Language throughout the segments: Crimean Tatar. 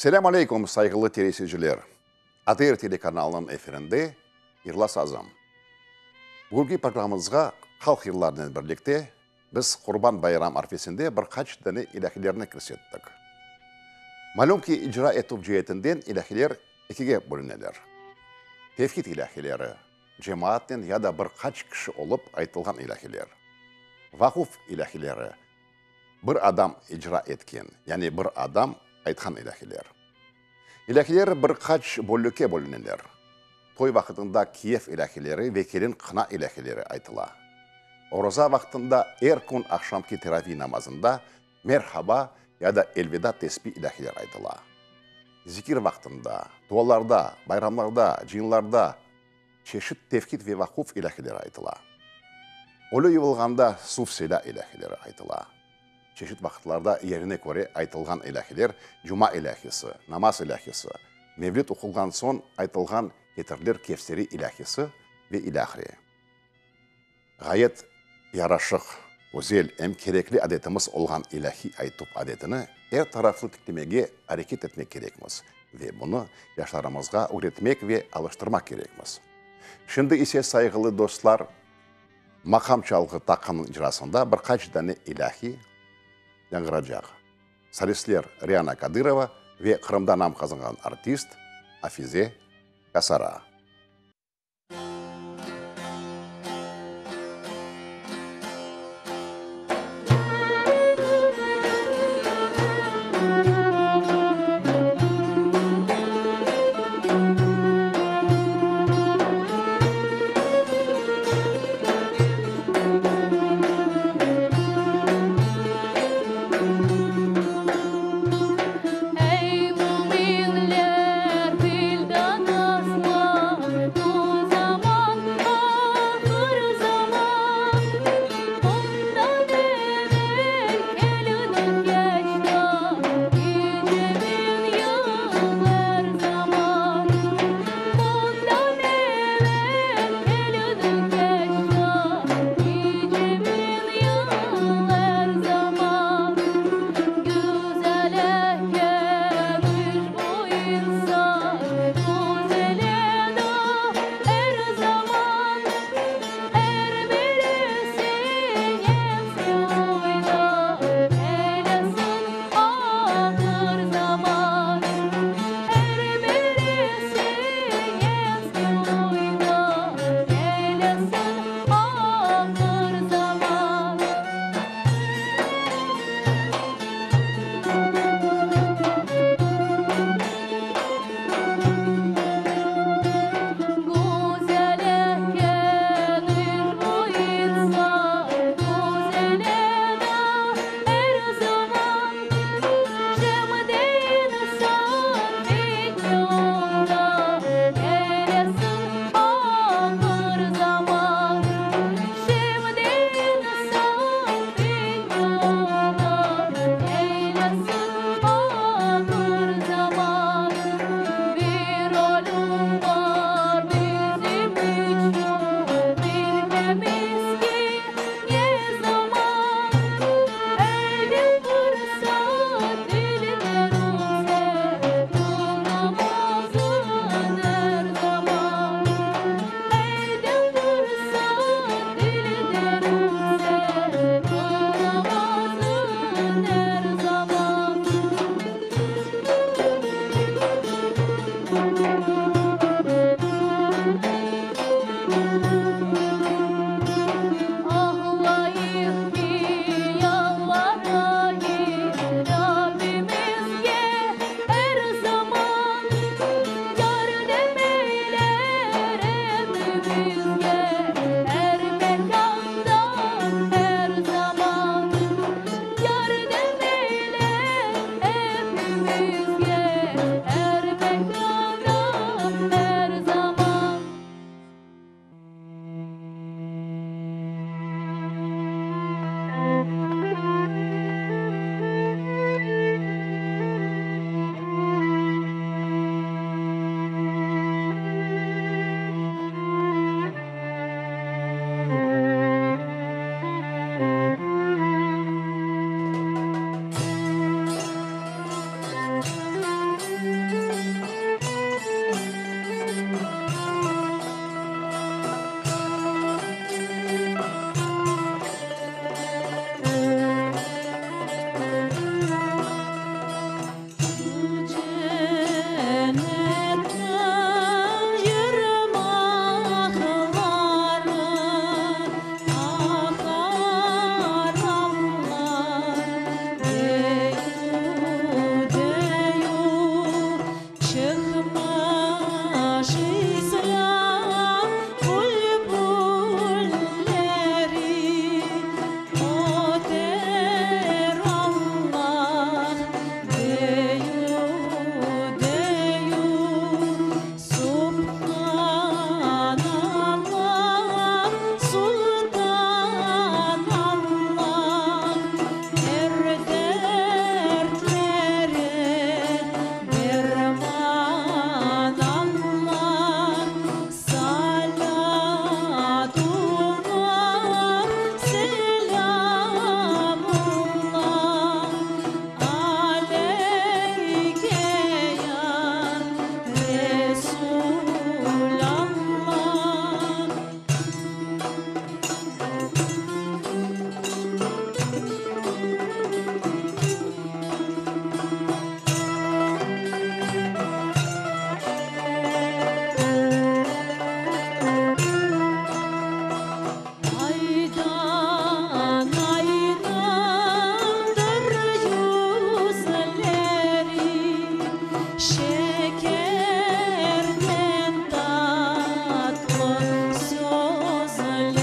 Selâm aleyküm, sayğılı teleseyirciler! ATR telekanalınıñ efirinde Yırla sazım. Bugünki programımızğa halq yırlarınen birlikte Biz Qurban bayram arfesinde bir qaç dane ilâhilerni kirsettik. Malüm ki, icra etüv ceetinden ilâhiler ekige bölüneler. Tevhid ilâhileri, cemaatnen ya da bir qaç kişi olıp aytılğan ilâhiler. Vaquf ilâhileri, bir adam icra etken, yani bir adam aytqan ilâhiler. İlâhiler bir qaç bölükke bölüneler. Toy vaqıtında kiyev ilâhileri ve kelin qına ilâhileri aytıla. Oraza vaqtında er kün aqşamki teraviy namazında Merhaba ya da Elveda tesbi ilâhiler aytıla. Zikir vaqtında, dualarda, bayramlarda, cıyınlarda çeşit tevhid ve vaquf ilâhileri aytıla. Ölü yuvulğanda Suv selâ ilâhileri aytıla. Çeşit vaqıtlarda yerine köre aytılğan ilâhiler Cuma ilâhisi, Namaz ilâhisi, Mevlid oqulğan soñ aytılğan Ketirilir Kevseri ilâhisi ve ilâhre. Ğayet yaraşıq, güzel em kerekli adetimiz olğan ilâhiy aytuv adetini er taraflı tiklemege areket etmek kerekmiz ve bunı yaşlarımızğa ögretmek ve alıştırmaq kerekmiz. Şimdi ise, sayğılı dostlar, Maqam çalğı taqımınıñ icrasında bir qaç dane ilâhiy yañğıracaq. Solistler Riana Kadırova ve Qırımda nam qazanğan artist Afize Kasara. Ey müminler, dilden azma. Şekerden tatlı sözleri,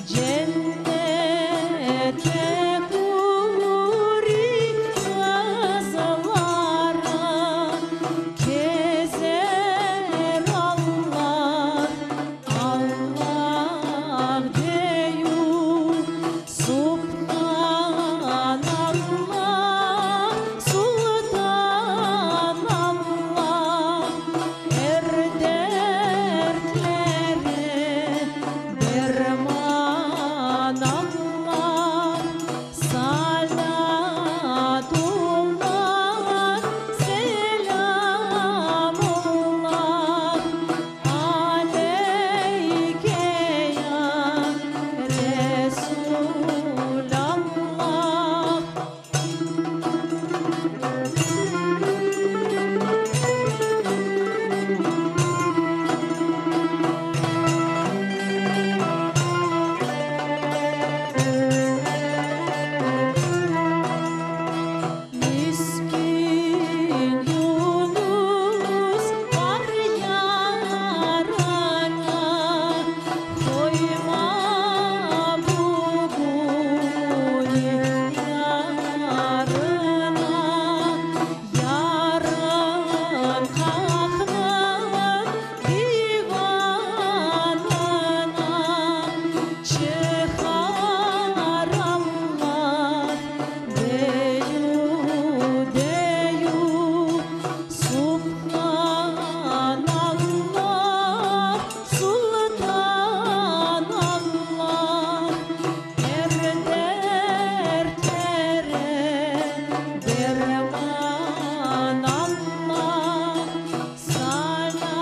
Cennette huri qızları. Kezer Allah, Allah deyü, Subhan Allah, Sultan Allah, Er dertlere derman Allah, Salatullah, selamullah, Aleyke ya Resulallah. Miskin Yunus bar yaraña, Qoyma bugüni yarına. Yarın Haqnıñ divanına çıqar Allah deyü, deyü, Subhan Allah, Sultan Allah, Er dertlere derman Allah, Salatullah,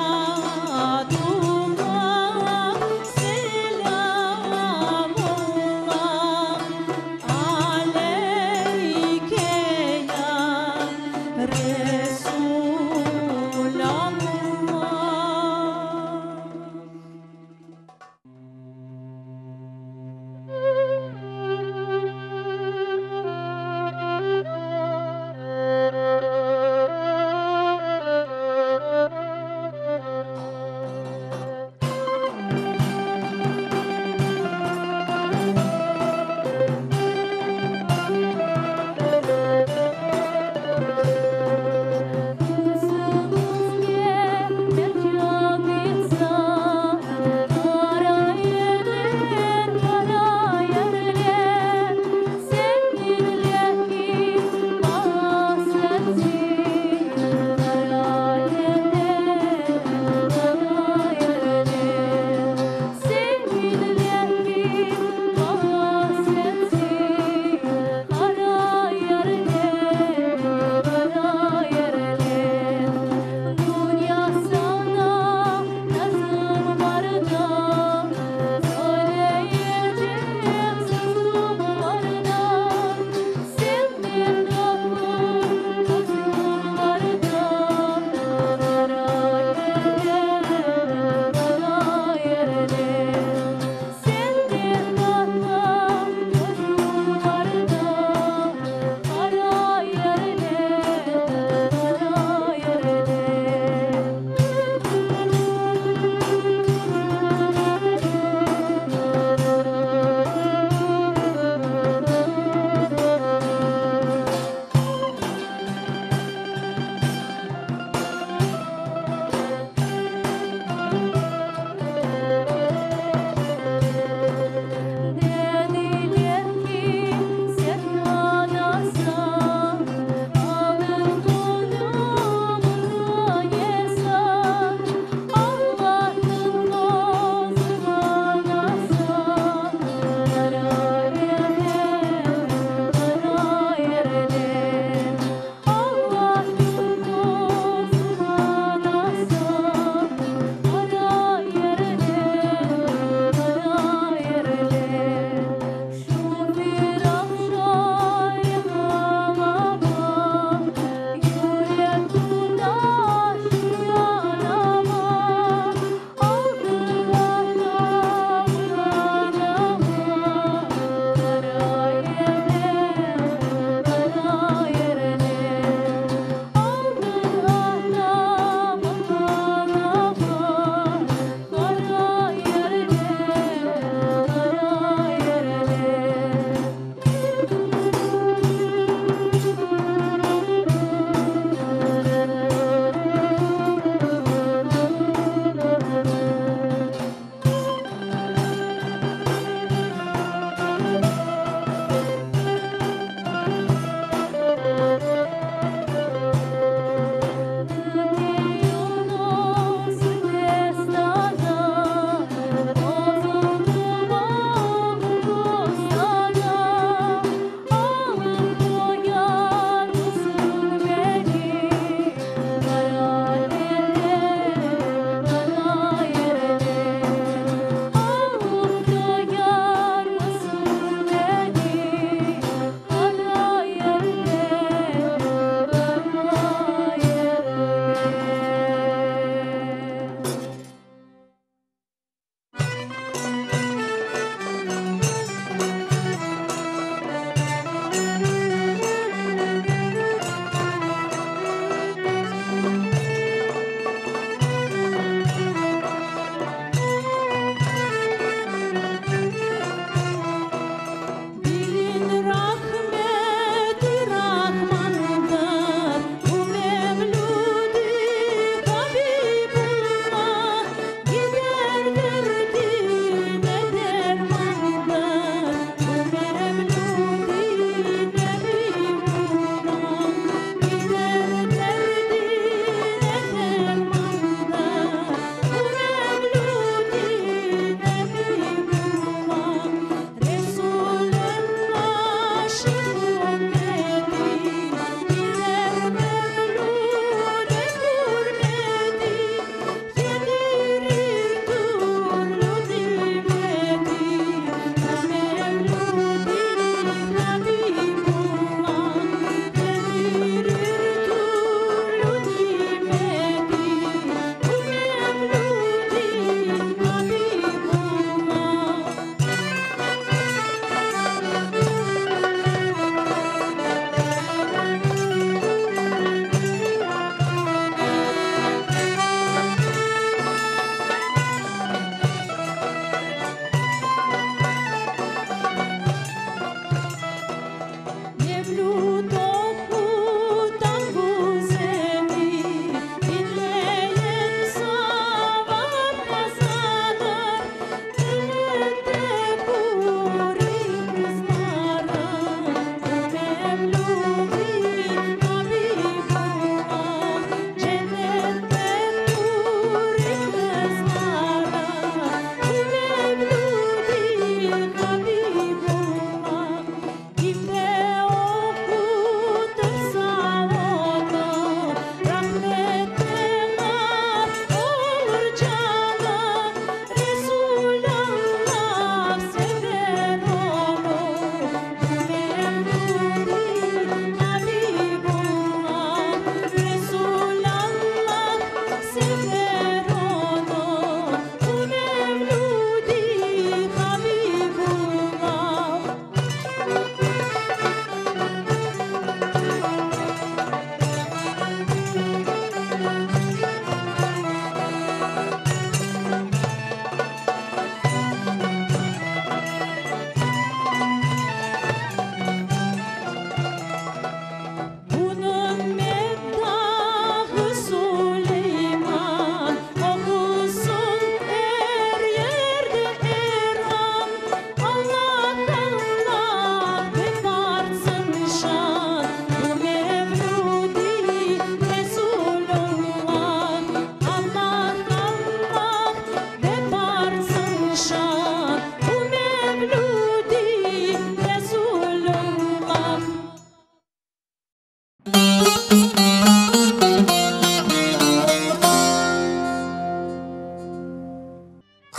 selamullah, Aleyke ya Resulallah.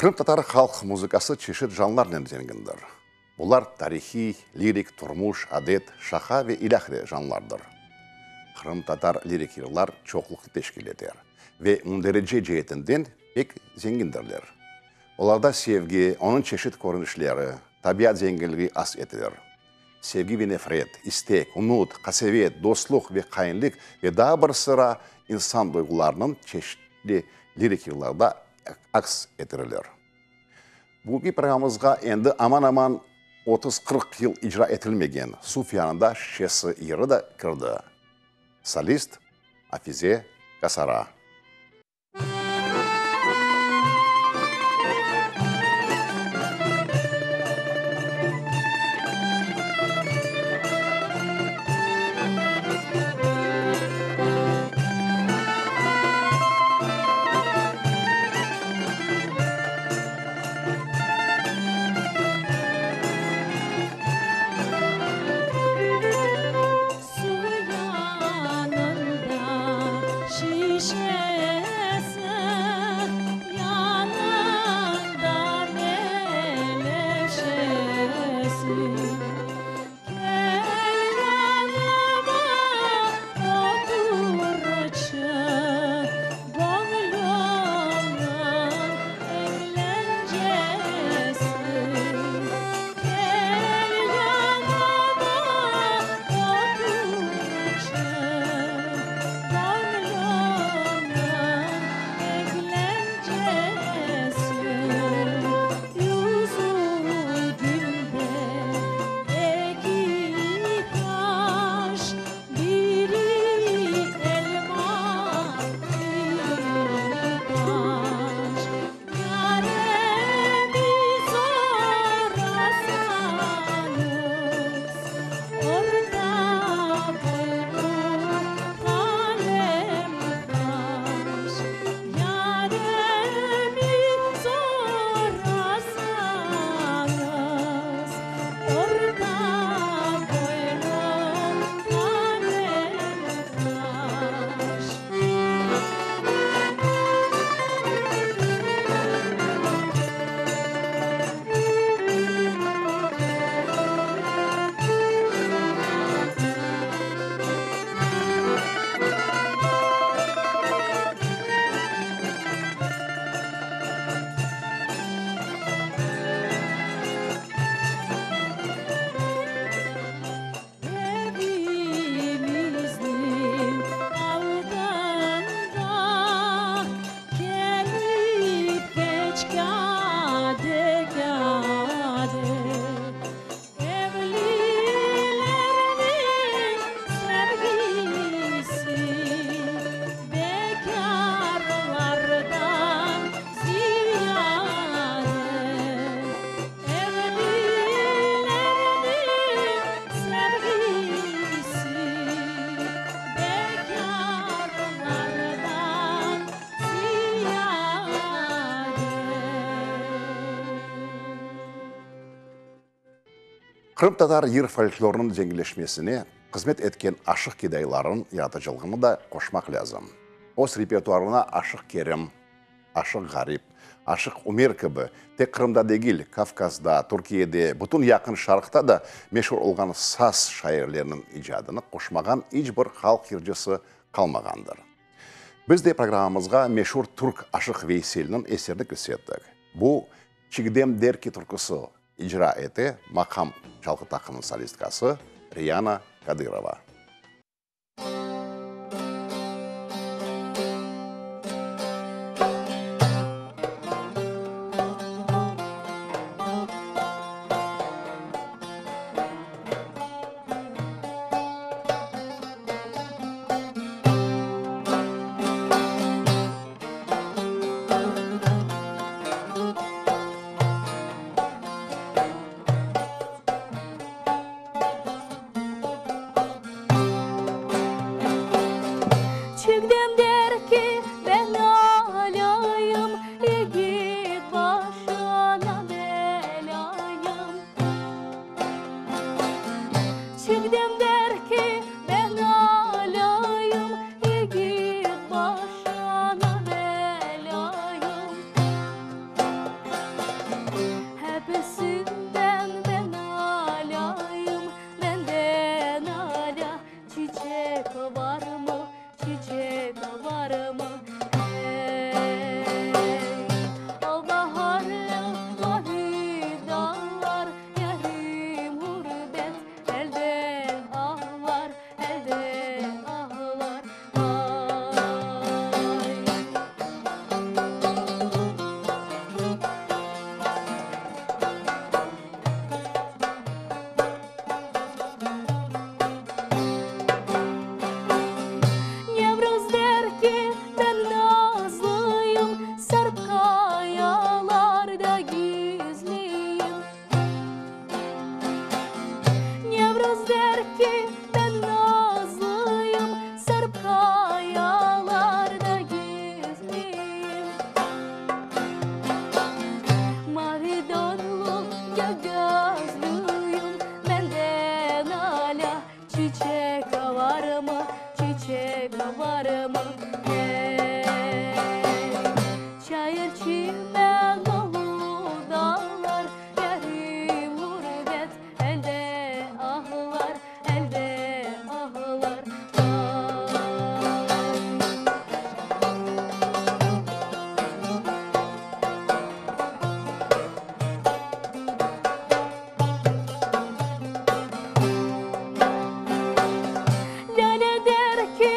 Qırımtatar halq muzıkası çeşit janlarnen zengindir. Bular tarihiy, lirik, turmuş, adet, şaqa ve ilâhre janlardır. Qırımtatar lirik yırlar çoqluqnı teşkil eter ve münderice ceetinden pek zengindirler. Olarda sevgi, onıñ çeşit körünişleri, tabiat zenginligi as etilir. Sevgi ve nefret, istek, ümüt, qasevet, dostluq ve hainlik ve daa bir sıra insan duyğularınıñ çeşitli lirik yırlarda aks ettirilir. Bugünki programımızğa endi aman-aman 30-40 yıl icra etilmegen Suv yanında şişesi yırı da kirdi. Solist, Afize Kasara. Suv yanında şişesi, yanında meleşesi. Kel yanıma oturçı, göñlümniñ eglencesi. Kel yanıma oturçı, göñlümniñ eglencesi. Yüzü gülden eki qaş, biri elma, biri taş. Yaremi sorasañız, orta boylu qalem qaş. Yaremi sorasañız, orta boylu qalem qaş. Evimizniñ aldında kelip keç kâde-kâde. Evlilerniñ sevgisi bekârlardan ziyade. Evlilerniñ sevgisi bekârlardan ziyade. Qırımtatar yır folklorınıñ zenginleşmesine hızmet etken Aşıq kedaylarınıñ yaratıcılığını da qoşmaq lâzim. Öz repertuarına Aşıq Kerim, Aşıq Ğarip, Aşıq Ümer kibi tek Qırımda degil, Kavkazda, Türkiyede, bütün Yaqın Şarqta da meşur olğan saz şairleriniñ icadını qoşmağan iç bir halq yırcısı qalmağandır. Biz de programmamızğa meşur türk Aşıq Veyselniñ eserini kirsettik. Bu, Çigdem der ki türküsi icra ete Maqam çalğı taqımınıñ solistkası Riyana Kadırova. Çigdem der ki, ben alayım, yigit başına belayım. Çigdem der ki, ben alayım, yigit başına belayım. Çiçek varmı hey? Çayır çimen dolu dağlar, Yarim ğurbet elde ağlar, Elde ağlar, vay. Lâle der ki,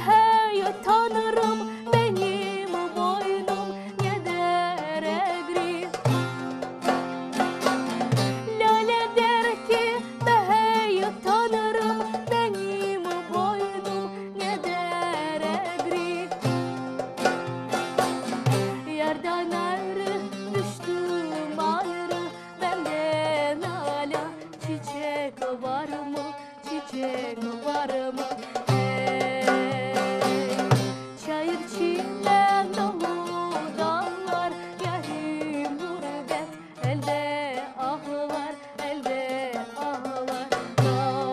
Hey, Tanrım, benim boynum neder egri. Lâle der ki, Hey, Tanrım, benim boynum neder egri. Yardan ayrı düştüm ayrı, Benden alâ çiçek varmı, çiçek varmı? Hey, çayır çimen dolu dağlar, Yarim ğurbet elde ağlar, Elde ağlar, vay.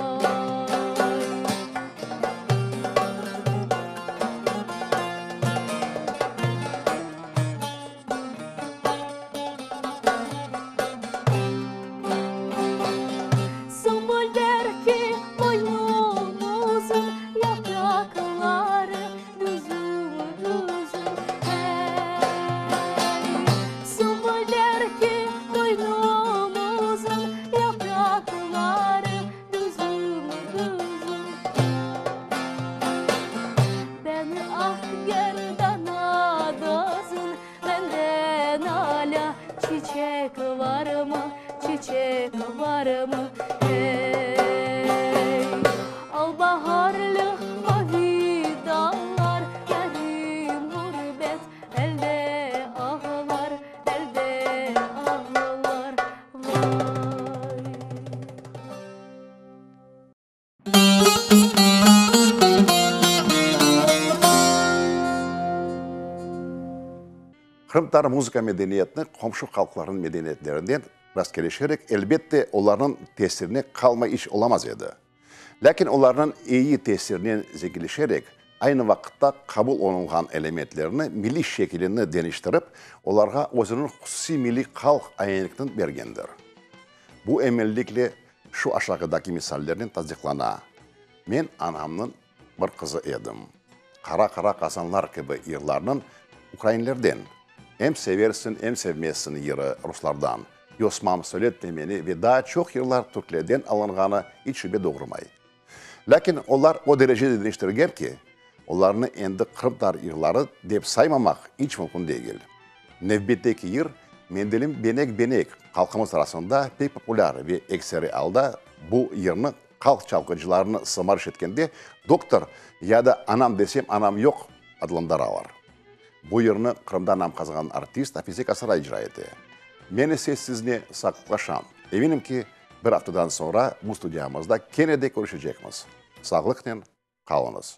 Sümbül der ki, boynum uzun, Yapraqları düzüm, düzüm, hey. Sümbül der ki, boynum uzun, Yapraqları düzüm, düzüm. Beni ah gerdana dozun, Benden alâ çiçek varmı, çiçek varmı? Hey, al baharlı mavi dağlar, Yarim ğurbet elde ağlar, Elde ağlar, vay. Qırımtatar muzıka medeniyetini qomşu halqlarnıñ medeniyetlerinden rastkelişerek, elbette, olarnıñ tesirine qalmay iç olamaz edi. Lâkin olarnıñ eyi tesirinen zenginleşerek, aynı vaqıtta qabul olunğan elementlerini milliy şekilini deñiştirip, olarğa özüniñ hususiy milliy halq aenkini bergendir. Bu eminlikle şu aşağıdaki misallernen tasdiqlana, Men anamnıñ bir qızı edim. Qara-qara qazanlar kibi yırlarnıñ ukrainlerden, Em seversiñ, em sevmezsiñ yırı ruslardan, Yosmam, Söyletme meni ve daa çoq yırlar türklerden alınğanı iç şübe doğurmay. Lâkin olar o derecede deñiştirgen ki, olarnı endi qırımtatar yırları dep saymamaq iç mümkün degil. Nevbetteki yır Mendilim benek-benek halqımız arasında pek populâr ve ekseri alda bu yırnı halq çalğıcılarını sımarış etkende doktor ya da anam desem anam yoq adlandıralar. Bu yırnı Qırımda nam qazanğan artist Afize Kasara icra ete. Men ise sizne sağlıqlaşam. Eminim ki, bir aftadan soñra bu studiyamızda kene de körüşecekmiz. Sağlıqnen qalıñız.